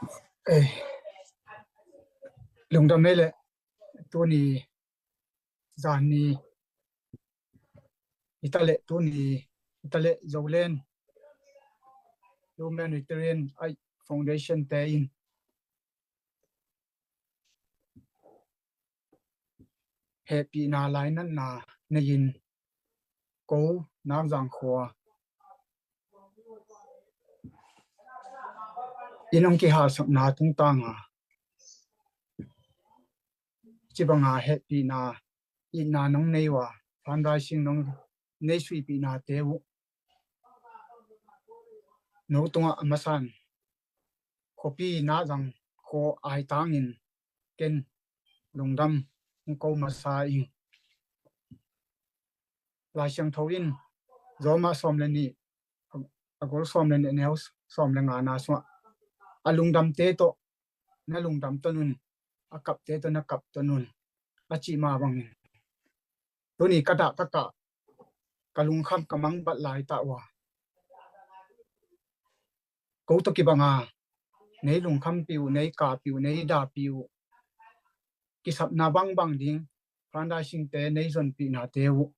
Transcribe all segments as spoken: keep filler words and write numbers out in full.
Ei, lungdam ei leh, tuni zan ni, i ta leh tuni, i ta leh Zoland Humanitarian Aid Foundation te in hehpihna lainatna nei-in ko Nakzang khua in hong kihalsakna tungtang a, ci banga hehpihna, itna nong nei uh a, fundraising nong nei suipihnate uh no tungah a masan khuapi Nakzang khua aitangin ken lungdam hong ko masa ing. Lai Siangtho in Roma sawm le nih, a gol sawm le nih, a neu sawm le ngana sungah a lungdamte tawh na lungdam ton un, a kapte tawh na kap ton un, a cih mah bangin tuni ka dah ka kah, ka lungkham ka mangbat laitah uh a, ko tawh kibanga nei lungkhampih uh, nei kapih uh, nei dahpih uh, kisapna bangbang ding fundraisingte nei zonpihnate uh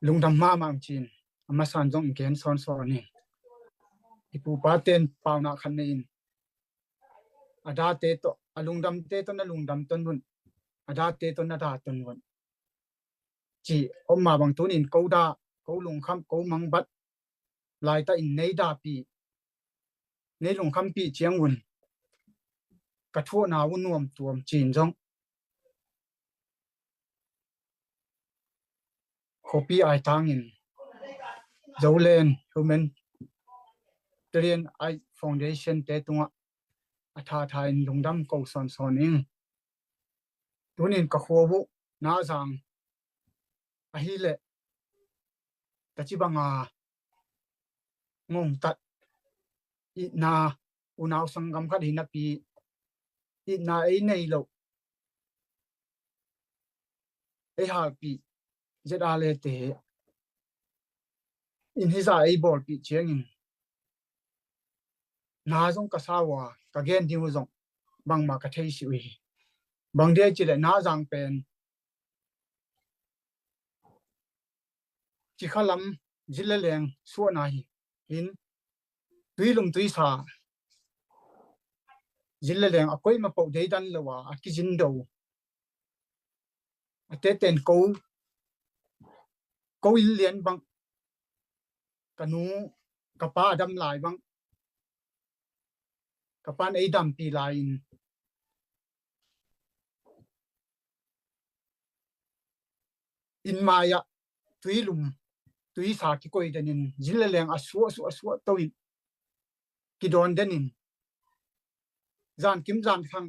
lungdam mahmah ci-in a masan zong gen sawnsawn ing. I pupa ten paunak khat nei-in a dahte tawh, a lungdamte tawh na lungdam ton un, a dahte tawh na dah ton un, ci om mah bang tunin ko dah, ko lungkham, ko mangbat laitah in nei dahpih, nei lungkhampih ciangun ka thuahna uh nuamtuam ci-in zong khuapi aitangin Zoland Humanitarian Aid Foundation te tungah a thatha in lungdam ko sawnsawn ing. Tunin ka khua uh Nakzang ahih leh taci banga ngongtat, itna, unau sanggam khat hi napi, itna ei nei loh, ei halpih Z R A te in hizah ei bawlpih ciangin na zong ka sa uh a, ka gen ding uh zong bangmah ka theisih uh hi. Bang dia ci leh Nakzang pen cikha lam zin le leng suahna hi. Hin tuilum tuisa zin le leng a koih ma poh deidan lo a, a kizin do. A teten ko, ko inn lian bang, ka nu, ka pa a dam lai bang, ka pan ei dampih lai-in inn mai-ah tuilum tuisa kikoi denin zin le leng a suah suah a suah to-in kidawn denin zankim zankhang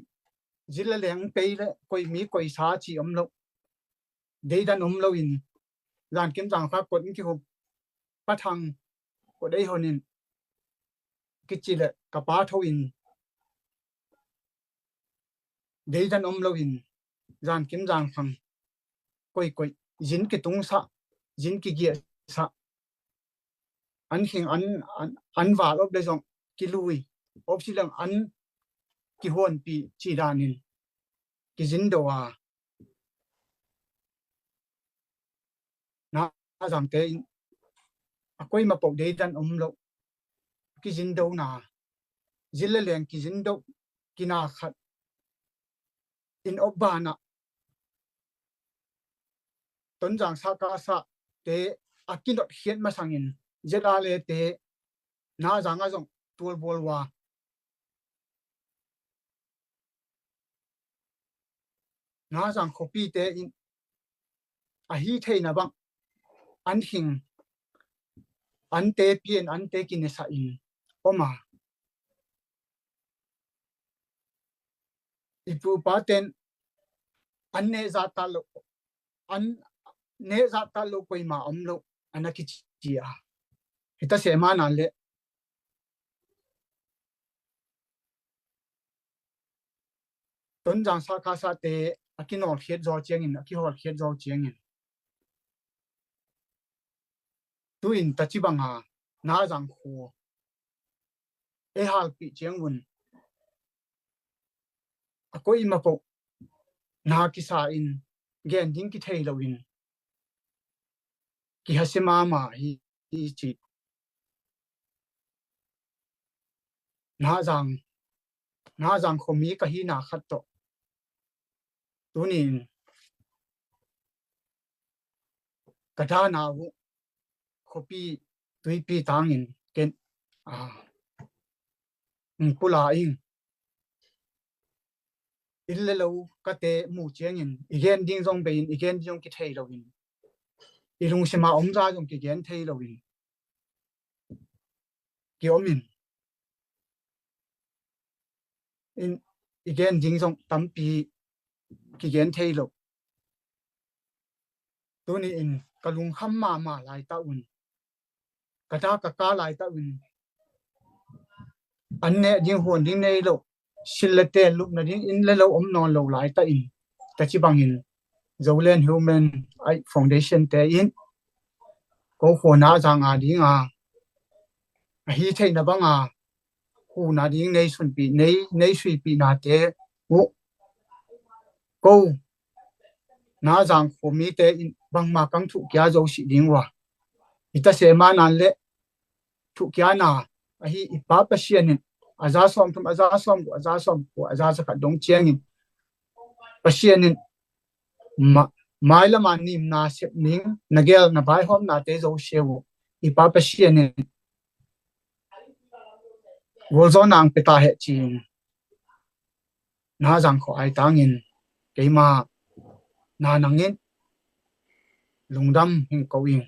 zin le leng pei le koi mi koi sa ci om lo, deidan om loin zankim zankhang kot in kihup, pathang kot ei honin kici le ka pa tho-in deidan om loin zankim zankhang koikoi, zin kitungsah, zin kigiahsah, an khing an, an, an val op le zong kilui, op si leng an kihuanpih ci danin kizin do a, Nakzangte in a koima poh deidan om loh, kizin dona, zin le leng kizin do, kina khat in op banah Tonzang sahkasahte a kinotkhiat masangin Z R A te Nakzang ah zong tualbual uh a, Nakzang khuapite in a hih theihna bang an hing, ante pia-in ante kinesah in om a, i pu i paten an neh zahtak lo, an neh zahtak lo koima om lo a na kici a, hita seh mana le Tonzang sahkasahte a kinawlkhiat zaw ciangin, a kihawlkhiat zaw ciangin, tu-in taci banga Nazang khua ei halpih ciangun a koimah peuh na kisa in gen ding kithei loin kihasi mahmah hi, hi ci. Nazang, Nazang khuami ka hihna khat tawh tuni-in ka dana uh khuapi tuipi tangin ken, a, hong pula ing. Inn le lo kate mu ciangin i gen ding zong bei-in i gen ding zong kithei loin, i lungsima omza zong kigen thei loin kiomin, in, i gen ding zong tampi kigen thei lo. Tuni-in ka lungkham mahmah laitah un, ka da ka ka laitah un, an neh ding huan ding nei lo, sil le tel lupna ding inn le lo om nawn lo laitah in, taci bangin Zoland Human Rights Foundation te in ko khua Nazang a dinga a hi theihna banga huhna ding nei sunpih, nei, nei suipihnate uh ko Nazang khuamite in bangmah kang thuhkia zo sih ding uh a, i tase manan le thuhkiana ahi i Pa Pasian in a za sawmthum, a za sawmguk, a za sawmkua, a za zakhat dong ciangin Pasian in ma-, mailama nimna sep ning na gel na vaihawmnate zo sia uh i Pa Pasian in gualzawhna ang pia ta heh ci-in Nazang khua ai tangin keima na nangin lungdam hing ko ing.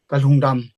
Ka lungdam